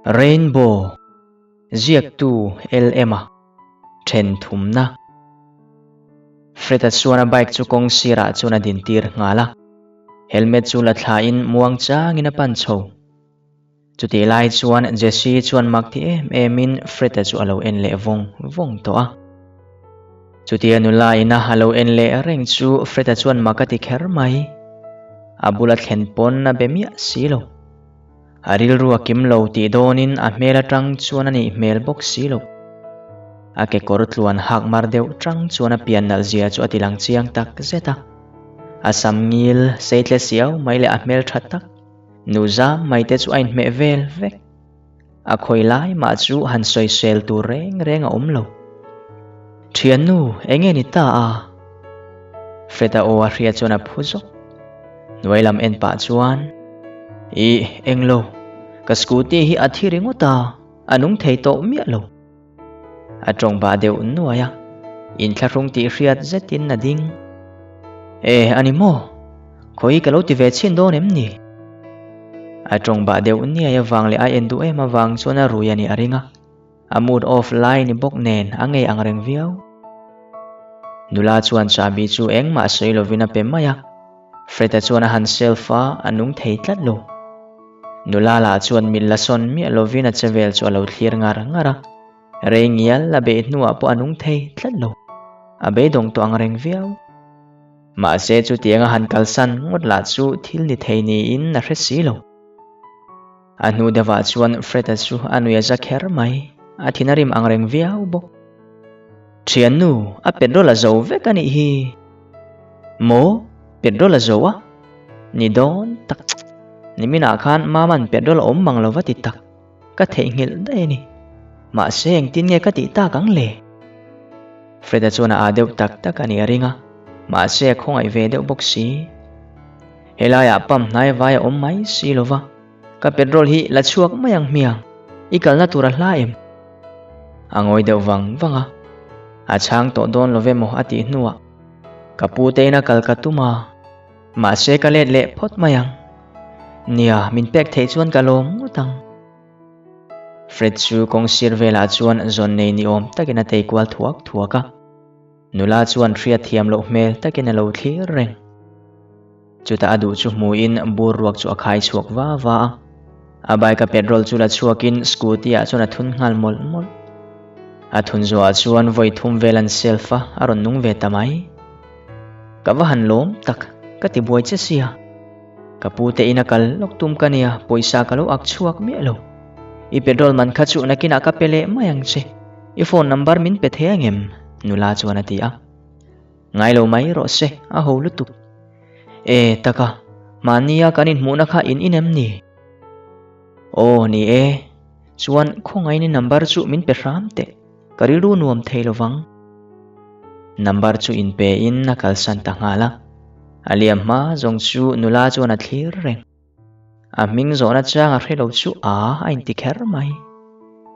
Rainbow, Ziaktu LM-a, Then thumna. Fred-a chuan a bike chu kawng sirah chuan a dintir nghal a. Helmet chu la thlain muang changin a pan chho. Chutih lai chuan Jesse chuan mak ti em emin Fred-a chu a lo en leh vawng vawng tawh a. Chutia nula ina a lo en leh reng chu Fred-a chuan mak a ti kher mai. A bula thlen pawn a be miah si lo. A rilru a kim lo tih dawnin a hmel atang chuan a nih hmel bawk si lo. A kekawr tluan hak mar deuh tang chuan a pian nalh zia chu a ti lang chiang tak zet a. A sam ngil sei tle siau mai leh a hmel tha tak nu zam mai te chu a inhmeh vel vek. A khawi lai mah chu han sawisel tur reng reng a awm lo. Thiannu, enge ni ta a? Fred-a aw a hria chuan a phu zawk. Hnuai lam en pah chuan, Ih, englo, ka scooty hi a thi ringawt a, a nung thei tawh miah lo. A tawng bah deuh nuai a, inthlahrung tih hriat zetin a ding. E, a ni maw? Khawi ka lo ti ve chhin dawn em ni? A tawng bah deuh niai avang leh a en duh em avang chuan a rui a nih a ring a. A mood off lai ni bawk nen a ngei ang reng viau. Nula chuan chahbi chu engmah sawi lovin a pe mai a. Fred-a chuan a han self a, a nung thei tlat lo. Nula lah chuan mit la sawn miah lovin a chevel chu a lo thlir ngar ngar a. Rei ngial a beih hnuah pawh a nung thei tlat lo. A beidawng tawh ang reng viau. Mahse chutianga han kalsan ngawt lah chu thil ni thei niin a hre si lo. A hnu deuhah chuan Fred-a chu a nui a za kher mai, a thin a rim ang reng viau bawk. Thiannu, a petrol a zo vek a nih hi. Maw? Petrol a zo a? Ni dawn tak. Niminah khan Mama'n petrol a awm mang lo va ti tak. Ka theihnghilh daih a ni. Mahse engtin nge ka tih tak ang le? Fred-a chuan a aa deuh tak tak a nih a ring a, mahse a khawngaih ve deuh bawk si. Helaiah pump hnai vai a awm mai si lo va, ka petrol hi la chhuak mai ang hmiang, i kalna tur a hla em? A ngawi deuh vang vang a, a chhang tawh dawn lo ve maw a tih hnuah, Ka pu te ina kal ka tum a, mahse ka let leh phawt mai ang. Nia, min pek theih chuan ka lawm ngawt ang. Fred chu kawng sir velah chuan zawn nei ni awm takin a tei kual thuak thuak a. Nula chuan hriat thiam loh hmel takin a lo thlir reng. Chutah a duh chu hmuin bur ruak chu a khai chhuak va va a. A bike a petrol chu la chhuakin scooty ah chuan a thun nghal mawlh mawlh. A thun zuah chuan vawi thum vel an self a, a rawn nung ve ta mai. Ka va han lawm tak, ka ti buai che sia. Ka pu te in a kal lawk tum ka nia, pawisa ka lo ak chhuak miah lo. I petrol man kha chu nakinah ka pe leh mai ang che. I phone number min pe thei ang em? Nula chuan a ti a. Ngai lo mai rawh se, a ho lutuk. E, taka, mahnia kan inhmuhna kha in in em ni? Aw, ni e. Chuan khawngain i number chu min pe hram teh, ka rilru nuam thei lo vang. Number chu in pe in a kalsan ta nghal a. A liam hma zawng chu nula chuan a thlir reng. A hming zawhna chang a hre lo chu a a inti kher mai.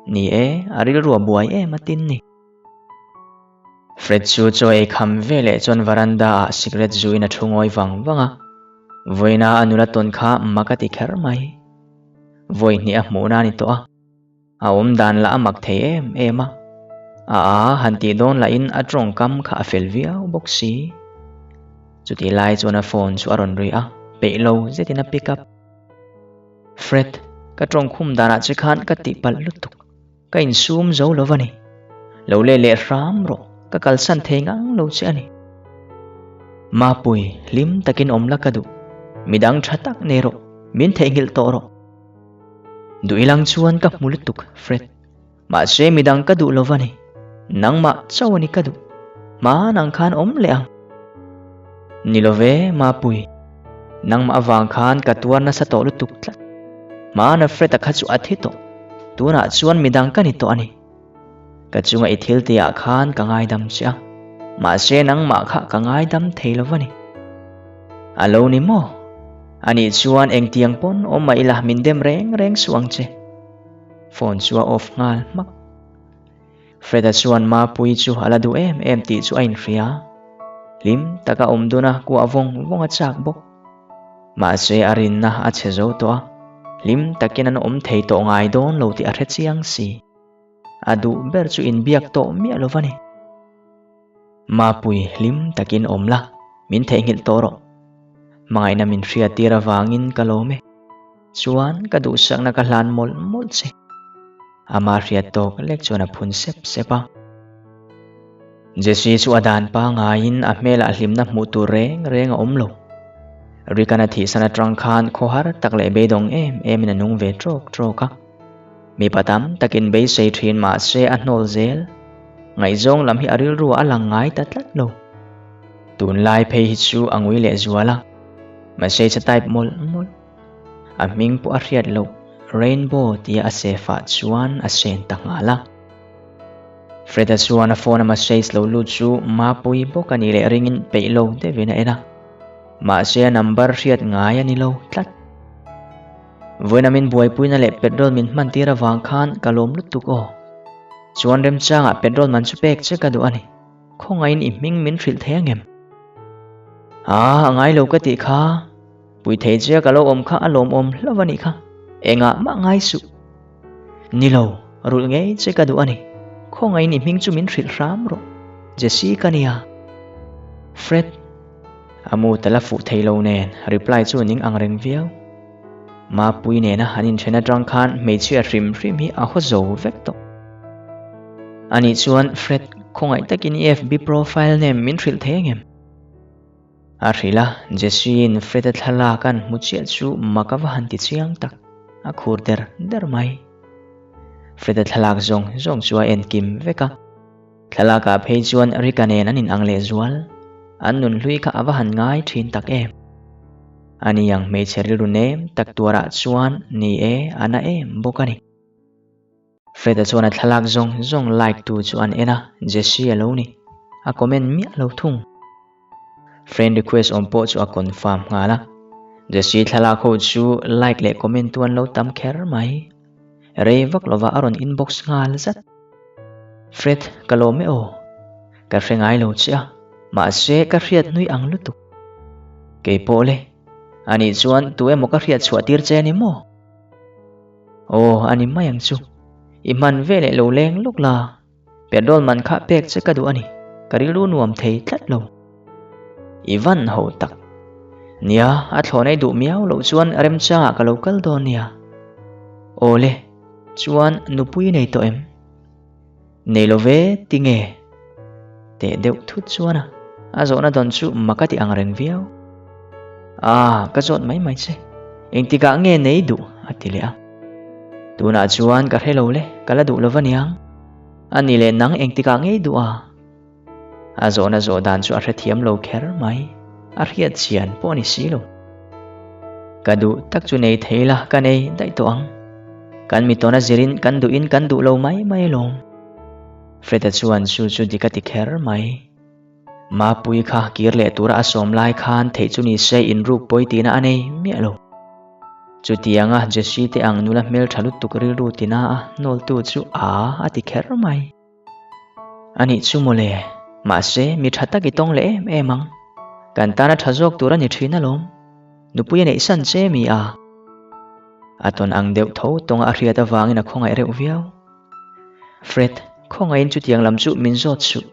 Ni e, a rilru a buai em a tin ni. Fred chu chaw ei kham ve leh chuan varanda ah cigarette zuin a thu ngawi vang vang a. Vawiina a nula tawn kha mak a ti kher mai. Vawi hnih a hmuhna a ni tawh a. A awm dan lah a mak thei em em a. A a han tih dawn lahin a tawngkam kha a fel viau bawk si. Chutih lai chuan a phone chu a rawn ri a, peih lo zetin a pick up. Fred, ka tawngkhum danah che khan ka tihpalh lutuk. Ka insum zo lo va ni. Lo leh leh hram rawh, ka kalsan thei ngang lo che a ni. Mapui, hlim takin awm la ka duh. Midang tha tak nei rawh, min theihnghilh tawh rawh. Duh ilang chuan ka hmu lutuk, Fred. Mahse midang ka duh lo va ni. Nangmah chauh a ni ka duh. Hma nang khan awm leh ang. Ni lo ve, Mapui. Nangmah avang khan ka tuar nasa tawh lutuk tlat. Hmana Fred-a kha chu a thi tawh. Tunah chuan midang ka ni tawh a ni. Ka chunga i thil tihah khan ka ngaidam che a. Mahse nangmah kha ka ngaidam thei lo va ni. A lo ni maw? Anih chuan engtiang pawn awm mah ila min dem reng reng suh ang che. Phone chu a off nghal hmak. Fred-a chuan Mapuii chu a la duh em em tih chu a inhria. Hlim taka awm dun a kuah vawng vawng a chak bawk. Mahse a rinna a chhe zo tawh a. Hlim takin an awm thei tawh ngai dawn lo tih a hre chiang si. A duh ber chu inbiak tawh miah lo va ni. Mapui hlim takin awm la, min theihnghilh tawh rawh. Hmangaihna min hriattir avangin ka lawm e. Chuan ka duhsakna ka hlan mawlh mawlh che. Ama hriat tawk lek chuan a phun sep sep a. Jesse chu a dan pangaiin a hmelah hlimna hmuh tur reng reng a awm lo. Rick-a'n a thihsan atang khan khawhar tak leh beidawng em emin a nung ve trawk trawk a. Mipa tam takin beisei thin mah se a hnawl zel. Ngaihzawng lam hi a rilru a lang ngai ta tlat lo. Tunlai phei hi chu a ngui leh zual a. Message a type mawlh mawlh. A hming pawh a hriat loh Rainbow tia a sefah chuan a sen ta nghal a. Fred-a chuan a phone a message lo lut chu Mapui bawk a nih leh ringin peih lo deuhin a en a. Mahse a number hriat ngai a ni lo tlat. Vawiin min buaipuina leh petrol min hman tir avang khan ka lawm lutuk aw. Chuan remchangah petrol man chu pek che ka duh a ni. Khawngaihin i hming min hrilh thei angem? Aa, a ngai lo ka tih kha. Pui thei che ka lo awm kha a lawmawm hlauh a nih kha. Engah mah ngai suh. Ni lo, rulh ngei che ka duh a ni. Khawngaihin i hming chu min hrilh hram rawh. Jesse ka nia. Fred. A mu ta la fuh thei lo nen reply chu ning ang reng viau. Mapui nena an inthen atang khan hmeichhia hrim hrim hi a haw zo vek tawh. Anih chuan Fred khawngaih takin i FB profile name min hrilh thei angem? A hrilh a, Jesse-in Fred-a thlalak an hmu chiah chu mak a va han ti chiang tak, a khur der der mai. Fred-a thlalak zawng zawng chu a enkim vek a. Thlalakah phei chuan Rika nen an inang leh zual, an nun hlui kha a va han ngai thin tak em. Ani ang hmeichhe rilru nem tak tuarah chuan ni e, a na em bawk a ni. Fred-a chuan a thlalak zawng zawng like tu chu an en a, Jesse a lo ni. A comment miah lo thung. Friend request awm pawh chu a confirm nghal a. Jesse thlalak ho chu like leh comment tu an lo tam kher mai. Rei vak lova a rawn inbox nghal zat. Fred, ka lawm e aw. Ka hre ngai lo che a, mahse ka hriat nui ang lutuk. Kei pawh le, anih chuan tu emaw ka hriat chhuah tir che a ni maw? Aw, a ni mai ang chu. I hman veleh lo leng lawk la. Petrol man kha pek che ka duh a ni, ka rilru nuam thei tlat lo. I van ho tak. Nia, a thlawh nei duh miau loh chuan remchangah ka lo kal dawn nia. Aw le, chuan nupui nei tawh em? Nei lo ve, tinge? Teh deuh thut chuan a, a zawhna dawn chu mak a ti ang reng viau. Ah, ka zawt mai mai che. Engtikah nge nei duh? a ti leh a. Tunah chuan ka hre lo le, ka la duh lo va niang. A ni leh nang engtikah ngei duh a? A zawhna zawh dan chu a hrethiam lo kher mai, a hriat chian pawh a ni si lo. Ka duh tak chu nei thei la, ka nei daih tawh ang. Kan mi tawna zirin kan duhin kan duh lo mai mai alawm. Fred-a chuan chu chu dik a ti kher mai. Mapui kha kir leh tura a sawm lai khan theih chu ni se inruk pawi tihna a nei miah lo. Chutianga Jesse te ang nula hmeltha lutuk rilru tina a hnawltu chu a a ti kher mai. Anih chu mawle, mahse mi tha tak i tawng leh em em ang. Kan tana tha zawk tur a ni thin alawm. Nupui a neih san che mi a. A tawn ang deuh tho tawnga a hriat avangin a khawngaih reuh viau. Fred, khawngaihin chutiang lam chu min zawt suh.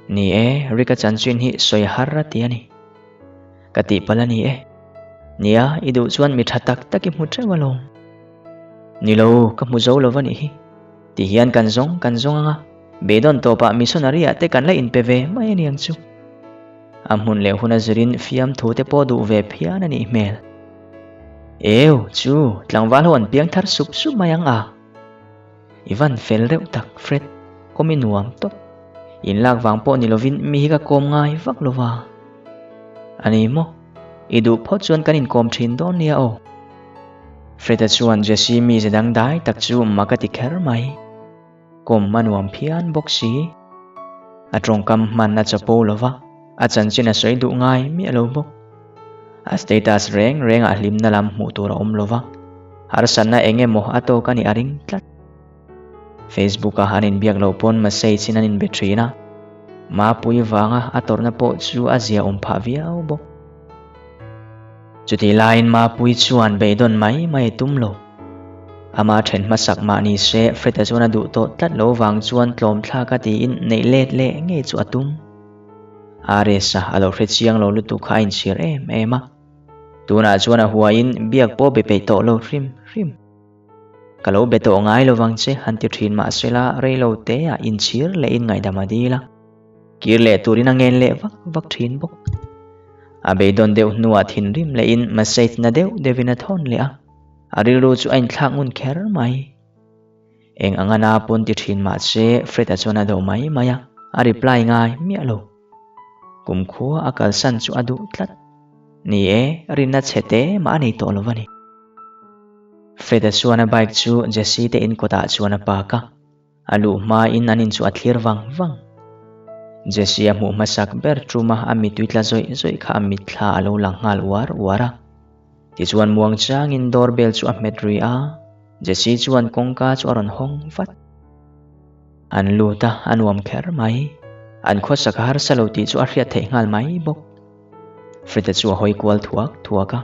Ni e, Rick-a chanchin hi sawi har a ti a ni. Ka tihpalh a ni e. Nia, i duh chuan mi tha tak tak i hmu teuh alawm. Ni lo, ka hmu zo lo va nih hi. Ti hian kan zawng kan zawng anga, beidawn tawpah missionary ah te kan la inpe ve mai a ni ang chu. A hmun leh hun a zirin fiamthu te pawh duh ve phian a nih hmel. Eu, chu, tlangval ho an piang thar sup sup mai ang a. I van fel reuh tak Fred, kawm i nuam tawp. In lak vang pawh ni lovin mi hi ka kawm ngai vak lo va. A ni maw? I duh phawt chuan kan inkawm thin dawn nia aw. Fred-a chuan Jesse mize dangdai tak chu mak a ti kher mai. Kawm a nuam phian bawk si. A tawngkam hman a chapo lo va, a chanchin a sawi duh ngai miah lo bawk. A status reng rengah hlimna lam hmuh tur a awm lo va, harsatna eng emaw a tawk a nih a ring tlat. Facebook-a an inbiak loh pawn message in an inbe thin a, Mapui vanga a tawrhna pawh chu a zia awm phah viau bawk. Chutih laiin Mapuii chuan beidawn mai mai a tum lo. Ama then hmasak mah ni se Fred-a chuan a duh tawh tlat lo vang chuan tlawm thlak a tiin neih let leh ngei chu a tum. RS-a a lo hre chiang lo lutuk kha a inchhir em em a. Tunah chuan a huaiin biak pawh be peih tawh lo hrim hrim. Ka lo be tawh ngai lovang che han ti thin mah sela rei lo teah inchhir lehin ngaihdam a dil a. Kir leh turin a ngen leh vak vak thin bawk. A beidawn deuh hnuah thinrim lehin message na deuh deuhin a thawn leh a. A rilru chu a inthlak ngun kher mai. Eng anga na pawn ti thin mah se Fred-a chuan a do mai mai a, a reply ngai miah lo. Kumkhua a kalsan chu a duh tlat. Ni e, rinna chhe te mah a nei tawh lo va ni. Fred-a chuan a bike chu Jesse te in kawtah chuan a park a. A luh hmain an in chu a thlir vang vang. Jesse a hmuh hmasak ber tuma a mittui tla zawih zawih kha a mitthla a lo lang nghal uar uar a. Tichuan muang changin door bell chu a hmet rui a, Jesse chuan kawngka chu a rawn hawng vat. An lut a, a nuam kher mai. An khawsak a harsa lo tih chu a hriat theih nghal mai bawk. Freda chu a hawi kual thuak thuak a,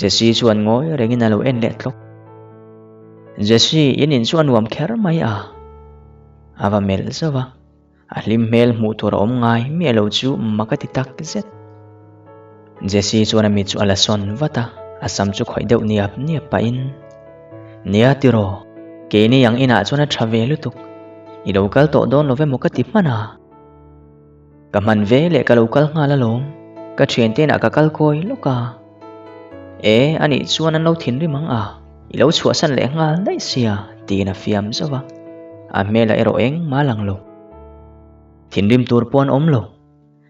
Jesse chuan ngawi rengin a lo en leh tlawk. Jesse, in in chu a nuam kher mai a. A va melh zauh a, a hlim hmel hmuh tur a awm ngai miah lo chu mak a ti tak zet. Jesse chuan a mit chu a la sawn vat a, a sam chu khawih deuh niap niap pahin, Nia tiraw, keini ang inah chuan a tha ve lutuk. I lo kal tawh dawn lo emaw ka ti hman a. Ka hman ve leh ka lo kal nghal alawm, ka thiante inah ka kal kawi lawk a. E, anih chuan an lo thinrim ang a, i lo chhuahsan leh nghal daih sia, tiin a fiam zauh a. A hmelah erawh engmah a lang lo. Thinrim tur pawh an awm lo.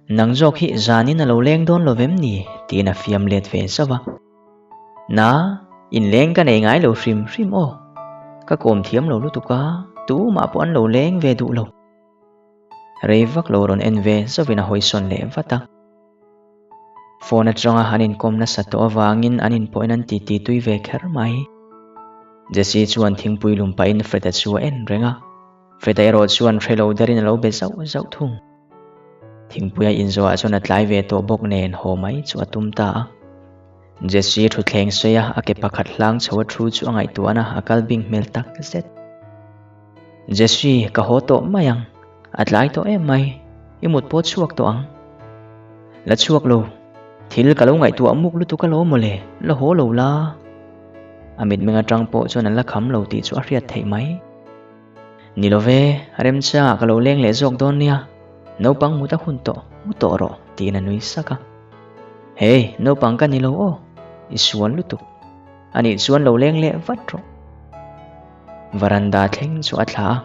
Nang zawk hi zanin a lo leng dawn lo vem ni? tiin a fiam let ve zauh a. Na, inleng ka nei ngai lo hrim hrim aw. Ka kawm thiam lo lutuk a, tumah pawh an lo leng ve duh lo. Rei vak lo rawn en ve zauhin a hawisawn leh vat a. Phone atanga an inkawm nasa tawh avangin an inpawhin an titi tui ve kher mai. Jesse chuan thingpui lum pahin Fred-a chu a en reng a. Fred-a erawh chuan hre lo derin a lo be zauh zauh thung. Thingpui a inzawhah chuan a tlai ve tawh bawk nen haw mai chu a tum ta a. Jesse thutthleng sawi a, a ke pakhat hlang chho a thu chu a ngaihtuahna a kal bing hmel tak zet. Jesse, ka haw tawh mai ang. A tlai tawh em mai. I mut pawh chhuak tawh ang. La chhuak lo. Thil ka lo ngaihtuah muk lutuk alawm mawle, la haw lo la. A mitmeng atang pawh chuan an la kham lo tih chu a hriat theih mai. Ni lo ve, remchangah ka lo leng leh zawk dawn nia. Naupang mut a hun tawh, mu tawh rawh, tiin a nui sak a. Hey, naupang ka ni lo aw. I sual lutuk. Anih chuan lo leng leh vat rawh. Varanda thleng chu a thla a,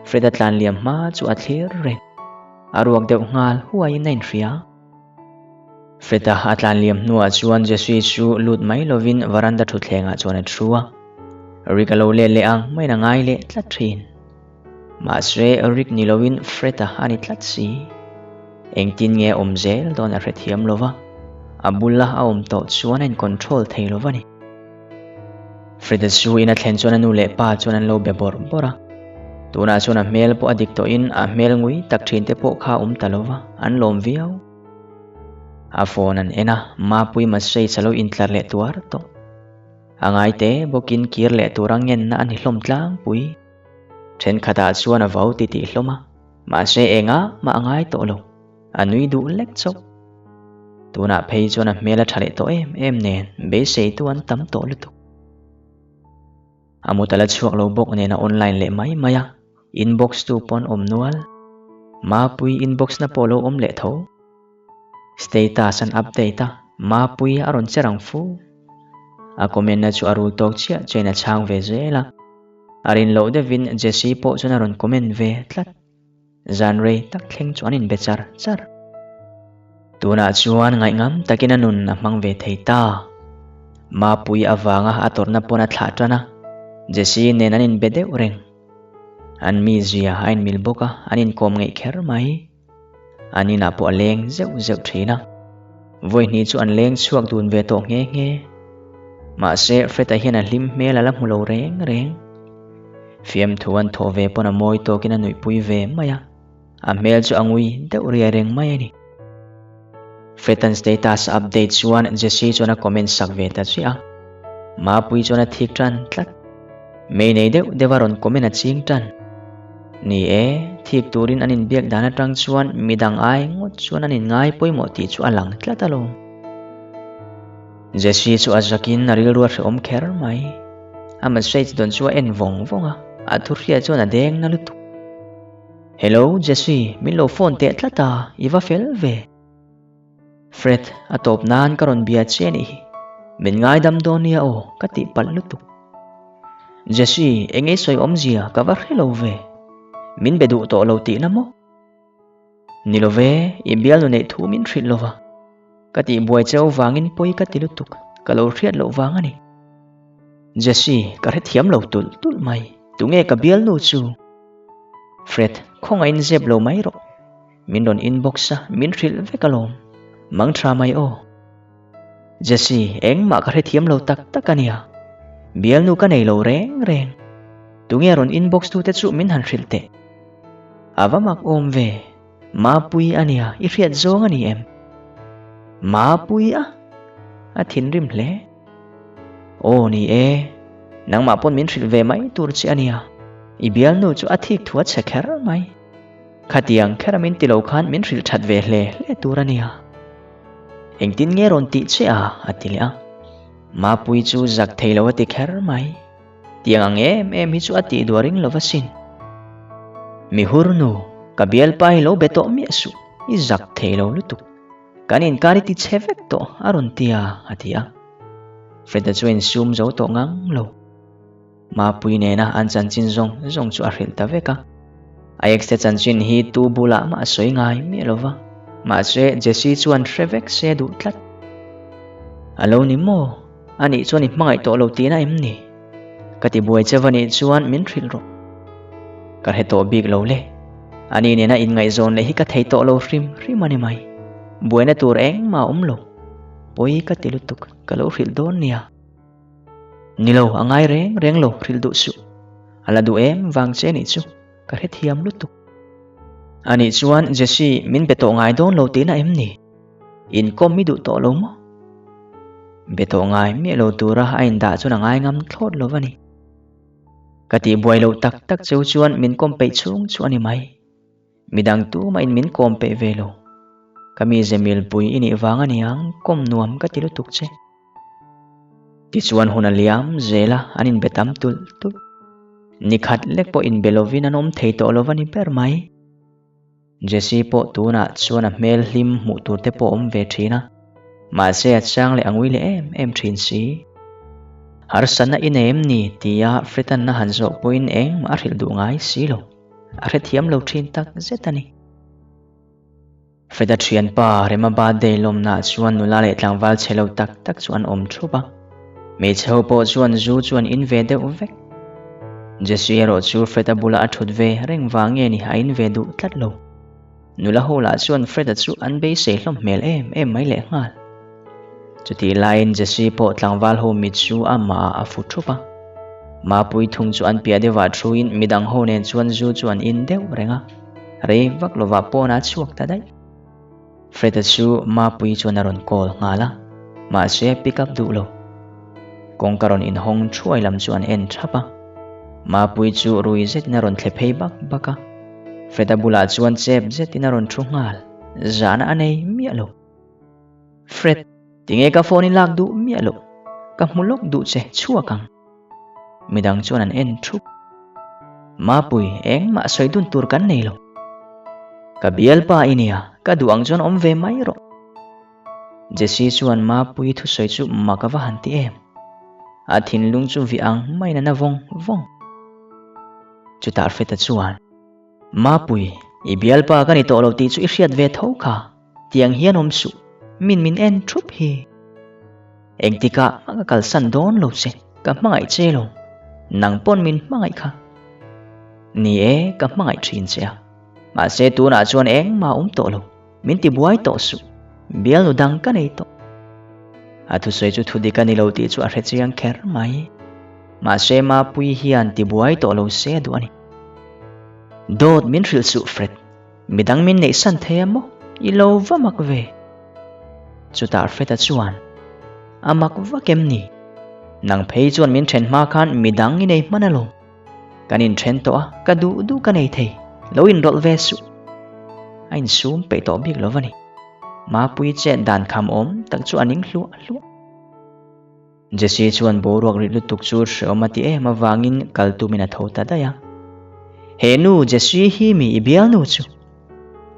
Fred-a tlan liam hma chu a thlir reng. A ruak deuh nghal huaiin a inhria. Fred-a a tlan liam hnuah chuan Jesse chu lut mai lovin varanda thutthlengah chuan a thu a. Rick a lo let leh ang maiin a ngai leh tlat thin. Mahse Rick ni lovin Fred-a a ni tlat si. Engtin nge a awm zel dawn a hrethiam lova, a bula a awm tawh chuan a in-control thei lova ni. Frida chu in a thlen chuan a nu leh pa chuan an lo be bawrh bawrh a. Tunah chuan a hmel pawh a dik tawhin a hmel ngui tak thin te pawh kha a awm ta lo va, an lawm viau. A phone an en a, Mapui message a lo intlar leh tuar tawh. A ngai te bawkin kir leh tura ngenna a ni hlawm tlangpui. Thenkhatah chuan a vau titih hlawm a, mahse engah mah a ngai tawh lo. A nui duh lek chauh. Tunah phei chuan a hmel a tha leh tawh em em nen beiseitu an tam tawh lutuk. A mut a la chhuak lo bawk nen a online leh mai mai a, inbox tu pawh an awm nual. Mapui inbox na pawh a lo awm leh tho. Status an update a, Mapui a rawn che rang fu. A comment na chu a rul tawk chiah chiahin a chhang ve zel a. A rin loh deuhin Jesse pawh chuan a rawn comment ve tlat. Zan rei tak thleng chu an inbe char char. Tunah chuan ngaihngam takin a nun a hmang ve thei ta. Mapui avanga a tawrhna pawn a thlah tan a, Jesse nen an inbe deuh reng. An mizia a inmil bawk a, an inkawm ngeih kher mai. An inah pawh a leng zeuh zeuh thin a. Vawihnih chu an leng chhuak dun ve tawh nghe nghe. Mahse, Fred-a hian a hlim hmel a la hmu lo reng reng. Fiamthu an thawh ve pawn a mawi tawkin a nuihpui ve mai a, a hmel chu a ngui deuh riai reng mai a ni. Fred-a'n status a update chuan Jessie chuan a comment sak ve ta chiah a. Mapuii chuan a thik tan tlat. Mei nei deuh deuh a rawn comment a ching tan. Ni e, thik turin an inbiak dan atang chuan midang ai ngawt chuan an inngai pawimawh tih chu a lang tlat alawm. Jessie chu a zakin a rilru a hrehawm kher mai. A message dawn chu a en vawng vawng a, a thu hriat chuan a deng na lutuk. Hello Jessie, min lo phone teh tlat a, i va fel ve. Fred, a tawp nan ka rawn bia che anih hi. Min ngaidam dawn nia aw, ka tih palh lutuk. Jessie, eng ei sawi awmzia ka va hre lo ve. Min be duh tawh lo tihna maw? Ni lo ve, i bialnu neih thu min hrilh lo va. Ka tih buai cheu vangin pawi ka ti lutuk, ka lo hriat loh vang a ni. Jessie, ka hrethiam lo tulh tulh mai, tunge ka bialnu chu? Fred, khawngaihin zep lo mai rawh. Min rawn inbox a, min hrilh vek alawm. Mang tha mai aw. Jessie, engmah ka hrethiam lo tak tak a nia. Bialnu ka nei lo reng reng. Tunge rawn inbox tute chu min han hrilh teh. A va mak awm ve. Mapui a nia, i hriat zawng a ni em? Mapui a? A thinrim hle. Aw ni e, nangmah pawn min hrilh ve mai tur che a nia. I bialnu chu a thik thu a chhe kher mai. Khatiang kher a min ti lo khan min hrilh that ve hle hle tur a nia. Engtin nge rawn tih che a? a ti leh a. Mapui chu zak thei lo a ti kher mai. Tiang ang em em hi chu a tih duah ring lo va sin. Mi hur nu, ka bialpa hi lo be tawh miah suh, i zak thei lo lutuk. Kan inkar i ti chhe vek tawh a rawn ti a, a ti a. Freda chu a insum zo tawh ngang lo. Mapui nena an chanchin zawng zawng chu a hrilh ta vek a. A ex te chanchin hi tu bulah mah a sawi ngai miah lo va, mahse Jessie chuan hre vek se duh tlat. A lo ni maw? A nih chuan i hmangaih tawh lo tihna em ni? Ka ti buai che va nih chuan min hrilh rawh. Ka hre tawh bik lo le. Ani nena inngaihzawn leh hi ka thei tawh lo hrim hrim a ni mai. Buaina tur engmah a awm lo. Pawi ka ti lutuk, ka lo hrilh dawn nia. Ni lo, a ngai reng reng lo, hrilh duh suh. A la duh em vang che nih chu, ka hrethiam lutuk. A nih chuan Jessie min be tawh ngai dawn lo tihna em ni? Inkawm i duh tawh lo maw? Be tawh ngai miah lo tura a indah chuan a ngai ngam thlawt lo a ni. Ka tih buai loh tak tak cheu chuan min kawm peih chhung chu a ni mai. Midang tumahin min kawm peih ve lo. Ka mize milpui i nih vang a niang kawm nuam ka ti lutuk che. Tichuan hun a liam zel a, an inbe tam tulh tulh. Nikhat lek pawh inbe lovin an awm thei tawh lo va ni ber mai. Jessie pawh tunah chuan a hmel hlim hmuh tur te pawh awm ve thin a, mahse a chang leh a ngui leh em em thin si. Harsatna i nei em ni? tia Fred-a'n a han zawh pawhin engmah a hrilh duh ngai si lo. A hrethiam lo thin tak zet a ni. Fred-a thianpa Rema birthday lawmnaah chuan nula leh tlangval chhe lo tak tak chu an awm thup a. Hmeichhe ho pawh chuan zu chu an in ve deuh vek. Jessie erawh chu Fred-a bula a thut ve reng vang nge ni a in ve duh tlat lo. Nula ho lah chuan Fred-a chu an beisei hlawm hmel em em mai lehnghal. Chutih laiin Jessie pawh tlangval ho mit chu amahah a fu thup a. Mapui thung chu an piah deuhah thuin midang ho nen chuan zu chu an in deuh reng a. Rei vak lovah pawn a chhuak ta daih. Fred-a chu Mapui chuan a rawn call nghal a, mahse a pick up duh lo. Kawngka rawn inhawng thuai lam chu an en thap a. Mapui chu rui zetin a rawn thle phei bak bak a. Fred-a bulah chuan chep zetin a rawn thu nghal, zahna a nei miah lo. Fred, tinge ka phone i lak duh miah loh? Ka hmu lawk duh che, chhuak ang. Midang chuan an en thup. Mapui, engmah sawi dun tur kan nei lo. Ka bialpa i nia, ka duh ang chuan awm ve mai rawh. Jessie chuan Mapui thusawi chu mak a va han ti em. A thinlung chu vih ang maiin a na vawng vawng. Chutah Fred-a chuan, Mapui, i bialpa ka ni tawh lo tih chu i hriat ve tho kha. Tiang hian awm suh, min min en thup hi. Engtikah mah ka kalsan dawn lo che, ka hmangaih che lo. Nang pawn min hmangaih kha. Ni e, ka hmangaih thin che a. Mahse tunah chuan engmah awm tawh lo, min ti buai tawh suh. Bialnu dang ka nei tawh. A thusawi chu thudik a ni lo tih chu a hre chiang kher mai. Mahse Mapuii hian ti buai tawh lo se a duh a ni. Dawt min hrilh suh Fred. Midang min neihsan thei a maw? I lo va mak ve. Chutah Fred-a chuan, A mak vak em ni? Nang phei chuan min then hma khan midang i nei hman alawm. Kan inthen tawh a, ka duh duh ka nei thei, lo inrawlh ve suh. A insum peih tawh bik lo va ni. Mapui chet dan kham awm tak chu a ning hluah hluah. Jesse chuan boruak rit lutuk chu hreawm a ti em avangin kal tumin a tho ta daih a. He nu Jesse hi mi i bialnu chu?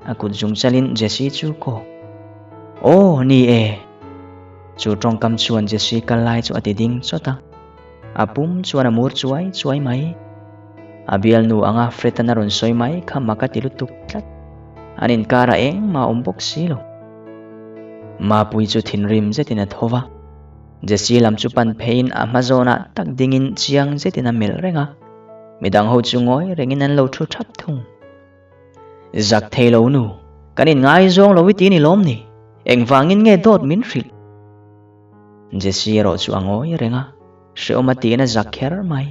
A kut zung chalin Jesse chu kawk. Aw, ni e. Chu tawngkam chuan Jesse kal lai chu a ti ding chawt a. A pum chuan a mur chuai chuai mai. A bialnu anga Fred-an a rawn sawi mai kha mak a ti lutuk tlat. An inkarah engmah a awm bawk si lo. Mapui chu thinrim zetin a tho va. Jesse lam chu pan pheiin a hma zawnah tak dingin chiang zetin a melh reng a. Midang ho chu ngawi rengin an lo thu thap thung. Zak thei lo nu, kan inngaizawng lo i ti ni lawm ni? Engvangin nge dawt min hrilh? Jesse erawh chu a ngawi reng a, hrehawm a tiin a zak kher mai.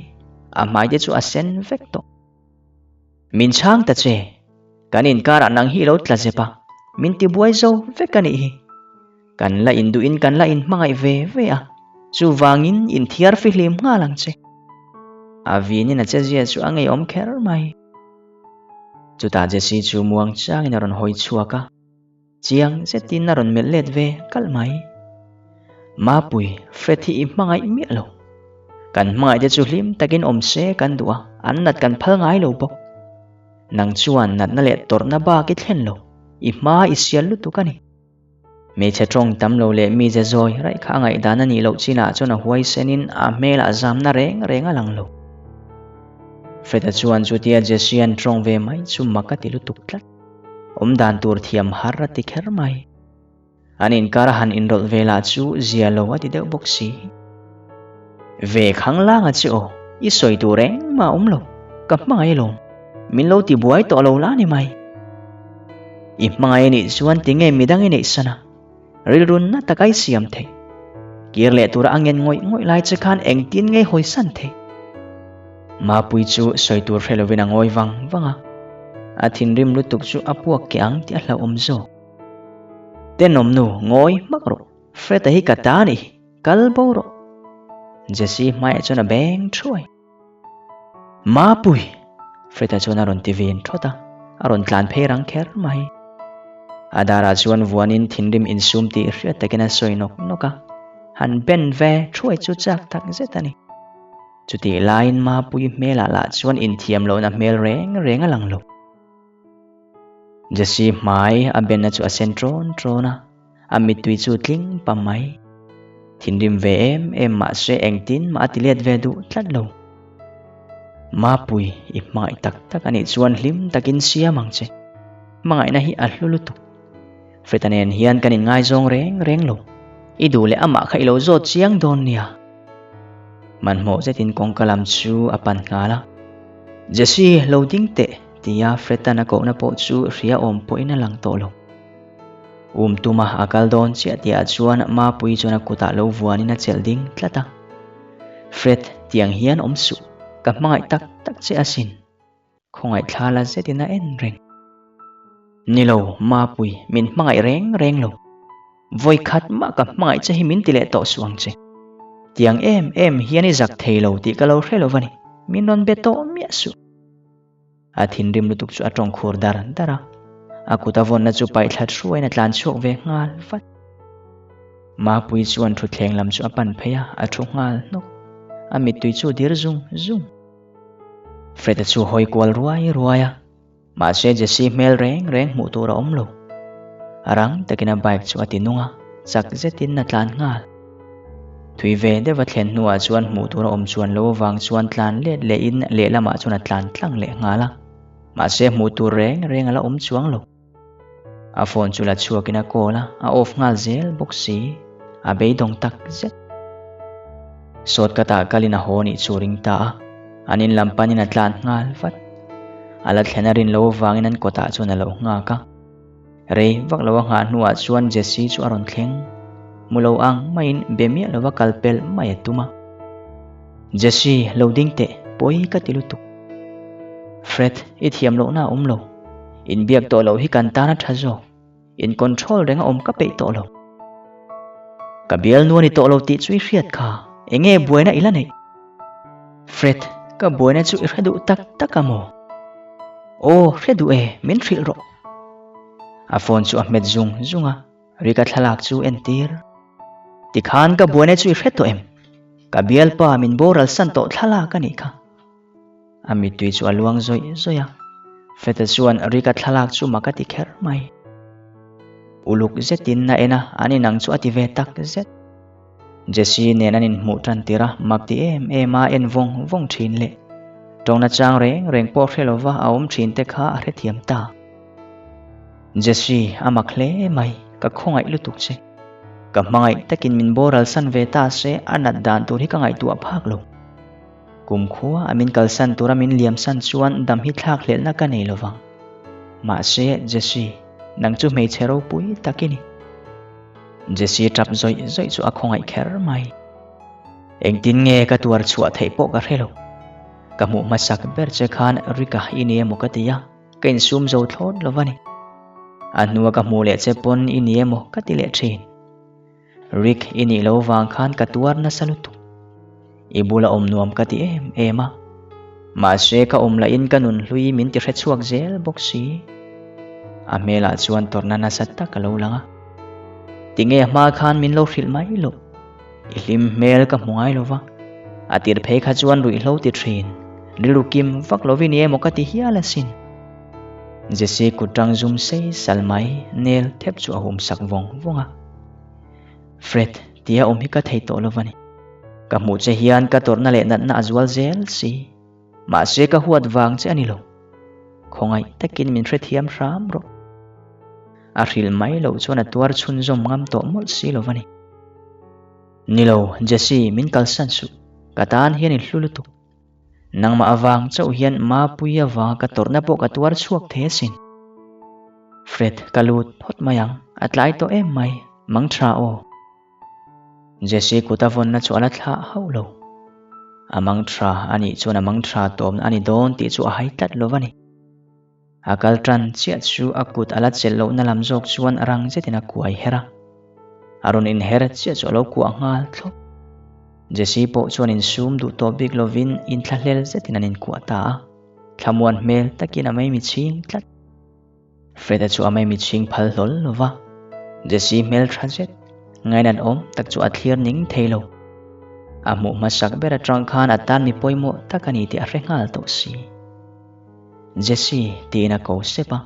A hmaite chu a sen vek tawh. Min chhang ta che, kan inkarah nang hi i lo tla zep a, min tibuai zo vek a nih hi. Kan la induhin kan la inhmangaih ve ve a, chuvangin inthiar fihlim nghal ang che. A vinin a chezia chu a ngeiawm kher mai. Chutah Jesse chu muang changin a rawn hawi chhuak a, chiang zetin a rawn melh let ve kalh mai. Mapui, Fred hi i hmangaih miah lo. Kan hmangaih te chu hlim takin awm se kan duh a, an nat kan phal ngai lo bawk. Nang chuan natna leh tawrhna bak i thlen lo, i hma i sial lutuk a ni. Hmeichhe tawng tam lo leh mi ze zawi raih kha a ngaihdan a nih loh chinah chuan a huaisenin a hmelah zamna reng reng a lang lo. Fred-a chuan chutia Jesse-a'n tawng ve mai chu mak a ti lutuk tlat. Awmdan tur thiam har a ti kher mai. An inkar a han inrawlh ve lah chu zia lo a ti deuh bawk si. Ve khang langa che aw, i sawi tur engmah a awm lo, ka hmangaih alawm. Min lo ti buai tawh lo la ni mai. I hmangaih anih chuan tinge midang i neih san a, rilrunna taka i siam theih. Kir leh tura a ngen ngawih ngawih lai che khan engtin nge hawi san theih? Mapui chu sawi tur hre lovin a ngawi vang vang a, a thinrim lutuk chu a puak keh ang tih a hlauhawm zawk. Tenawm nu, ngawi hmak rawh, Fred-a hi ka ta anih hi, kal bo rawh. Jesse hmaiah chuan a beng thuai. Mapui! Fred-a chuan a rawn ti vin thawt a, a rawn tlan phei rang kher mai. A darah chuan vuanin thinrim insum tih hriat takin a sawi nawk nawk a, han ben ve thuai chu chak tak zet a ni. Chutih laiin Mapui hmelah lah chuan inthiam lohna hmel reng reng a lang lo. Jesse hmai a benna chu a sen ṭawn ṭawn a, a mittui chu tling pam mai. Thinrim ve em em mahse engtin mah a ti let ve duh tlat lo. Mapui, i hmangaih tak tak a nih chuan hlim takin siam ang che. Hmangaihna hi a hlu lutuk. Feta nen hian kan inngaizawng reng reng lo. I duh leh amah kha i lo zawt chiang dawn nia. Hmanhmawh zetin kawngka lam chu a pan nghal a. Jesse, lo ding teh, tia Fred-a'n a kohna pawh chu hria awm pawhin a lang tawh lo. Um tuma a kal dawn chiah tihah chuan Mapui chuan a kutah lo vuanin a chelh ding tlat a. Fred, tiang hian awm suh, ka hmangaih tak tak che asin. Khawngaih thla la zetin a en reng. Ni lo, Mapui, min hmangaih reng reng lo. Vawi khat mah ka hmangaih che hi min ti leh tawh suh ang che. Tiang em em hian i zak thei lo tih ka lo hre lo va ni, min rawn be tawh miah suh. A thinrim lutuk chu a tawng khur dar dar a, a kut a vawnna chu paih thla thuaiin a tlan chhuak ve nghal vat. Mapui chuan thutthleng lam chu a pan phei a, a thu nghal hnawk. A mittui chu dir zung zung. Fred-a chu hawi kual ruai ruai a, mahse Jesse hmel reng reng hmuh tur a awm lo. A rang takin a bike chu a ti nung a, chak zetin a tlan nghal. Thui ve deuh a thlen hnuah chuan hmuh tur a awm chuan lo avang chuan tlan let lehin lehlamah chuan a tlan tlang leh nghal a, mahse hmuh tur reng reng a la awm chuang lo. A phone chu la chhuakin a call a, a off nghal zel bawk si, a beidawng tak zet. Sawtkatah kalin a haw nih chu ring ta a, an in lam panin a tlan nghal vat. A la thlen a rin lo avangin an kawtah chuan a lo nghak a. Rei vak lo a nghah hnuah chuan Jesse chu a rawn thleng. Hmu lo ang maiin be miah lova kal pelh mai a tum a. Jesse, lo ding teh, pawi ka ti lutuk. Fred, i thiam lohna a awm lo. Inbiak tawh loh hi kan tan a tha zawk. In control reng a awm ka peih tawh lo. Ka bialnu a ni tawh lo tih chu i hriat kha, enge buaina i la neih? Fred, ka buaina chu i hre duh tak tak a maw? Aw, hre duh e, min hrilh rawh. A phone chu a hmet zung zung a, Rika thlalak chu entir. Tikhan ka buaina chu i hre tawh em? Ka bialpa min boral san tawh thlalak a nih kha. A mittui chu a luang zawih zawih a, Feta chuan Rika thlalak chu mak a ti kher mai. Uluk zetin a en a, an inang chu a ti ve tak zet. Jesse nen an inhmuh tan tir a, mak ti em em a en vawng vawng thin leh tawngna chang reng reng pawh hre lova a awm thin te kha a hrethiam ta. Jesse, a mak hle mai, ka khawngaih lutuk che. Ka hmangaih takin min boral san ve ta se a nat dan tur hi ka ngaihtuah phak lo. Kum khua a min kalsan tura min liam san chuan dam hi thlak hlelhna ka nei lovang. Mahse, Jesse, nang chu hmeichhe ropui tak i ni. Jesse tap zawih zawih chu a khawngaih kher mai. Engtin nge ka tuar chhuah theih pawh ka hre lo. Ka hmuh hmasak ber che khan Rika i ni emaw ka ti a, ka insum zo thlawt lo va ni. A hnua ka hmuh leh che pawn i ni emaw ka ti leh thin. Rick i nih lo vang khan ka tuar nasa lutuk. I bula awm nuam ka ti em em a. Mahse ka awm lahin ka nun hlui min ti hre chhuak zel bawk si. A hmelah chuan tawrhna nasa tak a lo lang a. Tinge a hma khan min lo hrilh mai loh. I hlim hmel ka hmu ngai lo va. A tir phei kha chuan ruihhlo ti thin. Rilru kim vak lovin i emaw ka ti hial asin. Jesse kut tang zum sei sal mai nel thep chu a hum sak vawng vawng a. Fred, tia awm hi ka thei tawh lo va ni. Ka hmuh che hian ka tawrhna leh natna a zual zel si. Mahse ka huat vang che a ni lo. Khawngaih takin min hrethiam hram rawh. A hrilh mai loh chuan a tuar chhunzawm ngam tawh mawlh si lo va ni. Ni lo, Jesse, min kalsan suh. Ka tan hian i hlu lutuk. Nangmah avang chauh hian Mapui avanga ka tawrhna pawh ka tuar chhuak thei asin. Fred, ka lut phawt mai ang, a tlai tawh em mai, mang tha aw. Jesse kut a vawnna chu a la thlah hauh lo. A mang tha a nih chuan a mang tha tawmna a ni dawn tih chu a hai tlat lo va ni. A kal tan chiah chu a kut a la chelh lohna lam zawk chuan rang zetin a kuai her a. A rawn inher chiah chu a lo kuah nghal thlawp. Jesse pawh chuan insum duh tawh bik lovin inthlahlel zetin an inkuah ta a. Thlamuan hmel takin a maimi chhing tlat. Fred-a chu a maimi chhing phal hlawl lo va. Jesse hmel tha zet, ngainat awm tak chu a thlir ning thei lo. A hmuh hmasak ber atang khan a tan mi pawimawh tak a ni tih a hre nghal tawh si. Jesse tiin a ko sep a,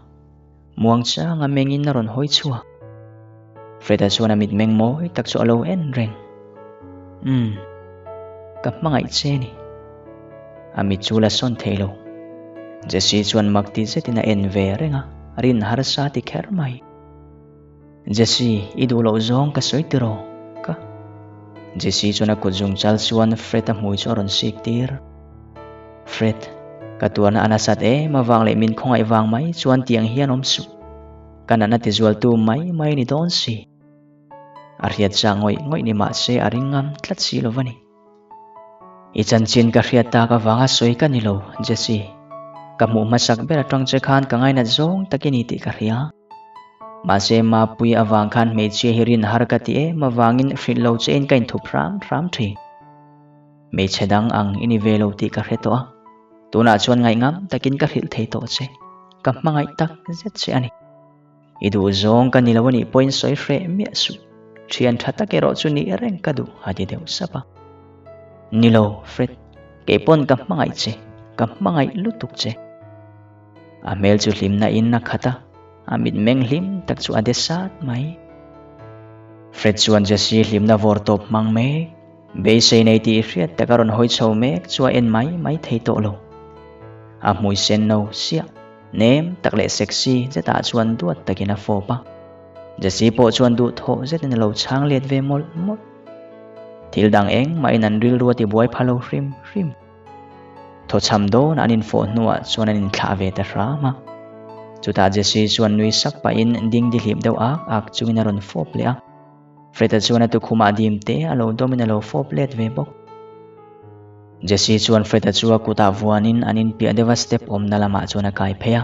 muang changa mengin a rawn hawi chhuak. Fred-a chuan a mitmeng mawi tak chu a lo en reng. Umm, ka hmangaih che ni. A mit chu la sawn thei lo. Jesse chuan mak ti zetin a en ve reng a, rin harsa ti kher mai. Jesse, i duh loh zawng ka sawi tiraw? Ka. Jesse chuan a kut zung chal chuan Fred-a hmui chu a rawn sik tir. Fred, ka tuarna a nasat em avang leh min khawngaih vang mai chuan tiang hian awm suh. Ka natna tizualtu mai mai ni dawn si. A hriat chak ngawih ngawih ni mah se a ring ngam tlat si lo va ni. I chanchin ka hriat tak avanga sawi ka ni lo, Jesse. Ka hmuh hmasak ber atang che khan ka ngainat zawng tak i ni tih ka hria. Mahse, Mapui avang khan hmeichhia hi rin har ka ti em avangin hrilh lo chein ka inthup hram hram thin. Hmeichhe dang ang i ni ve lo tih ka hre tawh a, tunah chuan ngaihngam takin ka hrilh thei tawh che. Ka hmangaih tak zet che a ni. I duh zawng ka ni lo a nih pawhin sawi hreh miah suh. Thian tha tak erawh chu nih reng ka duh a ti deuh sap a. Ni lo, Fred, kei pawn ka hmangaih che, ka hmangaih lutuk che. A hmel chu hlimna in a khat a, a mitmeng hlim tak chu a de sat mai. Fred chuan Jesse hlimna vawr tawp hmang mek, beisei nei tih hriat tak a rawn hawi chho mek chu a en mai mai thei tawh lo. A hmui sen no siah. Nem tak leh sexy zetah chuan duat takin a fawp a. Jesse pawh chuan duhthawh zetin a lo chhang let ve mawlh mawlh. Thil dang engmahin an rilru a tibuai pha lo hrim hrim. Thawchham dawn an infawh hnuah chuan an inthlah ve ta hram a. Chutah Jesse chuan nui sak pahin dingdi hlip deuh ak ak chungin a rawn fawp leh a. Fred-a chuan a tukhumah dim te a lo dawmin a lo fawp let ve bawk. Jesse chuan Fred-a chu a kutah vuanin an inpiah deuha step awmna lamah chuan a kai phei a.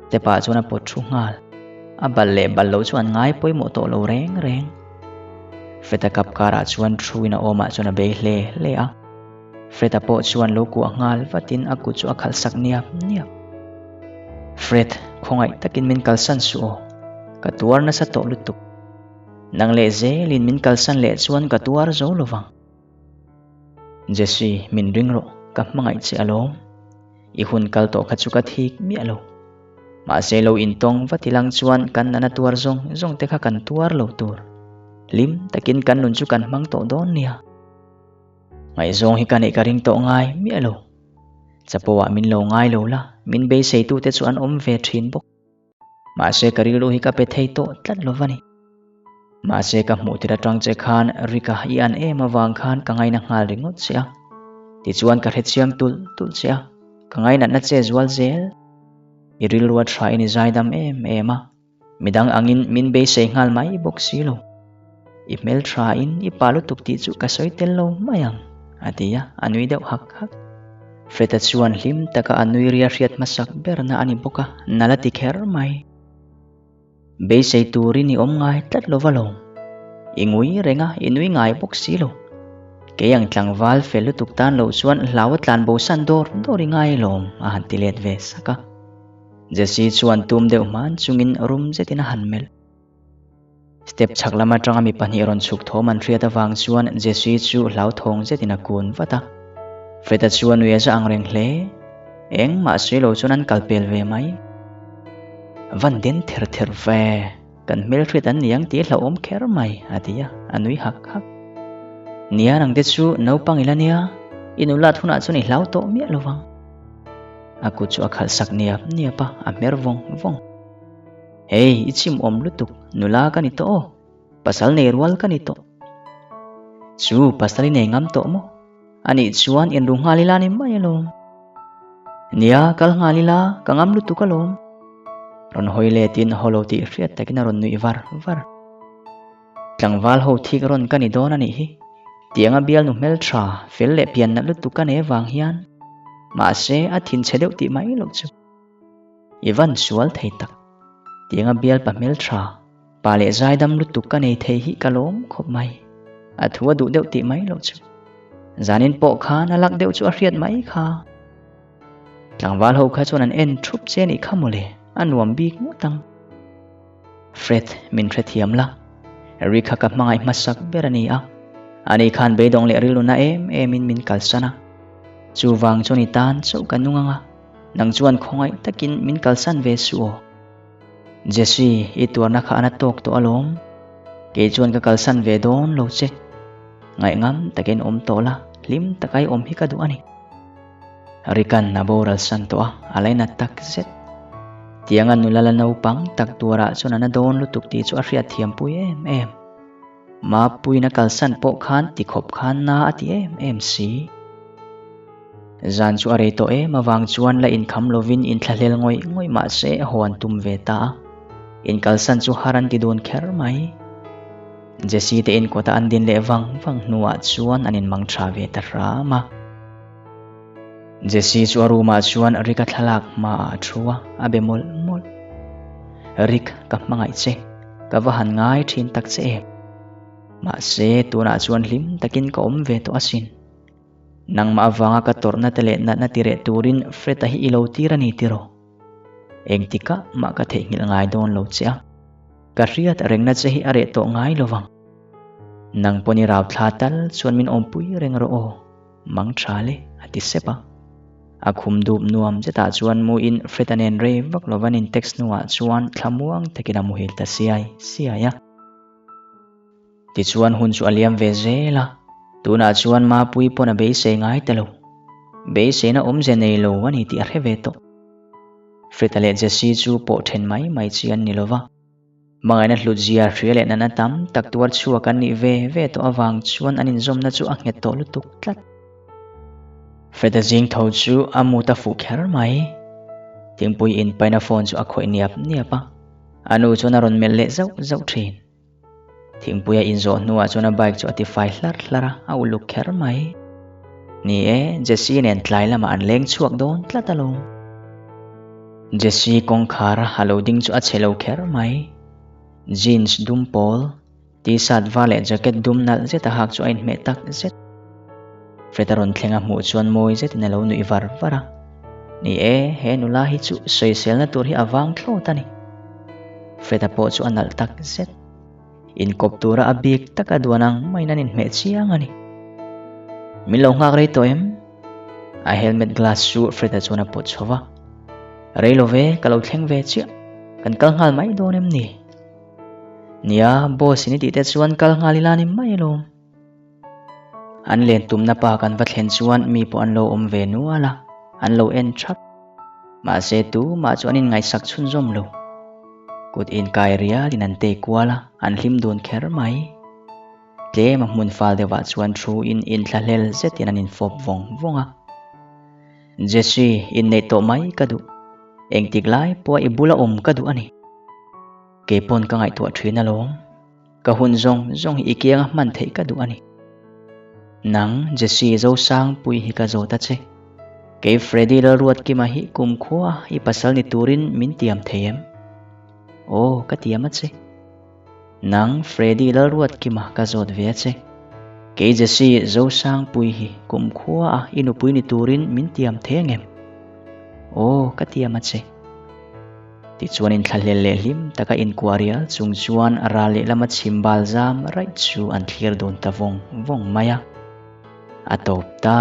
Step-ah chuan a pawt thu nghal. A bal leh bal lo chu an ngai pawimawh tawh lo reng reng. Fred-a kap karah chuan thuin a awmah chuan a bei hle hle a. Fred-a pawh chuan lo kuah nghal vatin a kut chu a khalh sak niap niap. Fred, khawngaih takin min kalsan suh aw. Ka tuar nasa tawh lutuk. Nang leh zelin min kalsan leh chuan ka tuar zo lo vang. Jesse, min ring rawh, ka hmangaih che alawm. I hun kal tawh kha chu ka thik miah lo. Mahse lo intawng vat ilang chuan kan nana tuar zawng zawng te kha kan tuar lo tur. Hlim takin kan nun chu kan hmang tawh dawn nia. Ngaihzawng hi ka neih ka ring tawh ngai miah lo. Chapo ah min lo ngai lo la, min beiseitu te chu an awm ve thin bawk. Mahse ka rilru hi ka pe thei tawh tlat lo va ni. Mahse ka hmuh tir atang che khan Rika i an em avang khan ka ngaina nghal ringawt che a. Tichuan ka hrechiang tulh tulh che a, ka ngainatna che zual zel. I rilru a tha in i zaidam em em a, midang angin min beisei nghal mai bawk si lo. I hmel tha in i pa lutuk tih chu ka sawi tel lo mai ang, a ti a, a nui deuh hak hak. Fred-a chuan hlim taka a nui ria hriat hmasak berna a ni bawk a, nal a ti kher mai. Beisei turin i awm ngai tlat lo va lo. I ngui reng a, i nui ngai bawk si lo. Kei ang tlangval fel lutuk tan loh chuan hlau a tlan bosan dawr dawr i ngai alawm, a han ti let ve sak a. Jesse chuan tum deuh hman chungin rum zetin a han melh. Step chhak lam atanga mi pahnih rawn chhuk thawm an hriat avang chuan Jesse chu hlauthawng zetin a kun vat a. Fred-a chuan nui a za ang reng hle. Engmah sawi lo chuan an kal pel ve mai. Van den ther ther ve, kan hmelhriat an ni ang tih hlauhawm kher mai, a ti a, a nui hak hak. Nia nang te chu naupang ila nia, i nulat hunah chuan i hlau tawh miah lo vang. A kut chu a khalh sak niap niap a, a hmer vawng vawng. Hei, i chim awm lutuk, nula ka ni tawh aw, pasal nei rual ka ni tawh. Chu, pasal i nei ngam tawh maw? Anih chuan inru nghal ila ni mai alawm. Nia, kal nghal ila, ka ngam lutuk alawm. Rawn hawi letin haw lo tih hriat takin a rawn nuih var var. Tlangval ho thik rawn ka ni dawn anih hi. Tianga bialnu hmeltha, fel leh pian nalh lutuk ka nei avang hian. Mahse, a thinchhe deuh tih mai loh chu. I van sual thei tak. Tianga bialpa hmeltha, pa leh zaidam lutuk ka nei thei hi ka lawm khawp mai. A thu a duh deuh tih mai loh chu. Zanin pawh khan a lak deuh chu a hriat mai kha. Tlangval ho kha chuan an en thup che anih kha mawle, a nuam bik ngawt ang. Fred, min hrethiam la. Eric kha ka hmangaih hmasak ber a ni a. Ani khan beidawng leh rilru na em emin min kalsan a. Chuvang chuan i tan chauh ka nung ang a. Nang chuan khawngaih takin min kalsan ve suh aw. Jesse, i tuarna kha a na tawk tawh alawm. Kei chuan ka kalsan ve dawn lo che. Ngaihngam takin awm tawh la, hlim taka i awm hi ka duh a ni. Rikan a boral san tawh a, a lainat tak zet. Tianga nula la naupang tak tuarah chuan a na dawn lutuk tih chu a hriatthiampui em em. Mapuiin a kalsan pawh khan tikhawp khan na a ti em em si. Zan chu a rei tawh em avang chuan la inkham lovin inthlahlel ngawih ngawih mah se haw an tum ve ta a. Inkalsan chu har an ti dun kher mai. Jesse te inkawta an din leh vang vang hnuah chuan an inmang tha ve ta hram a. Jesse chu a room ah chuan Rick a thlalak hmaah a thu a, a be mawlh mawlh. Rick, ka hmangaih che, ka va han ngai thin tak che em. Mahse, tunah chuan hlim takin ka awm ve tawh asin. Nangmah avanga ka tawrhna te leh natna ti reh turin Fred-a hi i lo tir a ni tiraw? Engtikah mah ka theihnghilh ngai dawn lo che a, ka hriat rengna che hi a reh tawh ngai lo vang. Nang pawn i rau thla tal chuan min awmpui reng rawh aw. Mang tha le, a ti sep a. A khum dup nuam zetah chuan muin Fred-a nen rei vak lo van in text hnuah chuan thlamuang takin a muhil ta siai siai a. Tichuan hun chu a liam ve zel a, tunah chuan Mapuii pawn a beisei ngai ta lo. Beiseina awmze nei lo a ni tih a hre ve tawh. Fred-a leh Jesse chu pawh then mai mai chi an ni lo va. Hmangaihna hlutzia hria leh natna tam tak tuar chhuak an nih ve ve tawh avang chuan an inzawmna chu a nghet tawh lutuk tlat. Fred-a zing tho chu a mut a fuh kher mai. Thingpui inpaina phone chu a khawih niap niap a, a nu chuan a rawn melh leh zauh zauh thin. Thingpui a inzawh hnuah chuan a bike chu a tifai hlarh hlarh a, a uluk kher mai. Ni e, Jesse nen tlai lamah an leng chhuak dawn tlat alawm. Jesse kawngkhar a lo ding chu a chhe lo kher mai. Jeans dum pawl, T-shirt var leh jacket dum nalh zet a hak chu a inhmeh tak zet. Fred a rawn thleng a hmuh chuan mawi zetin a lo nuih var var a. Ni e, he nula hi chu sawiselna tur hi a vang thlawt a ni. Fred-a pawh chu a nalh tak zet. Inkawp tura a bik taka duan ang maiin an inhmeh chiang a ni. Min lo nghak rei tawh em? A helmet glass chu Fred-a chuan a pawt chho va. Rei lo ve, ka lo thleng ve chiah. Kan kal nghal mai dawn em ni? Nia, boss in i tih te chuan kal nghal ila ni mai alawm. An len tumna pa kan va thlen chuan mi pawh an lo awm ve nual a, an lo en thap. Mahse tumah chu an inngaihsak chhunzawm lo. Kut inkai rialin an tei kual a, an hlim dun kher mai. Tlem a hmun fal deuhah chuan thu in inthlahlel zetin an infawp vawng vawng a. Jesse, inneih tawh mai ka duh. Engtik lai pawha i bula awm ka duh a ni. Kei pawn ka ngaihtuah thin alawm. Ka hun zawng zawng hi i kianga hman theih ka duh a ni. Nang, Jesse Zosangpui hi ka zawt a che. Kei Freddy Lalruatkima hi kumkhua i pasal ni turin min tiam thei em? Aw, ka tiam a che. Nang, Freddy Lalruatkima ka zawt ve a che. Kei Jesse Zosangpui hi kumkhua a i nupui ni turin min tiam thei angem? Aw, ka tiam a che. Tichuan inthlahlel leh hlim taka inkuah rial chung chuan ral lehlama chhim bal zam raih chu an thlir dawn ta vawng vawng mai a. A tawp ta.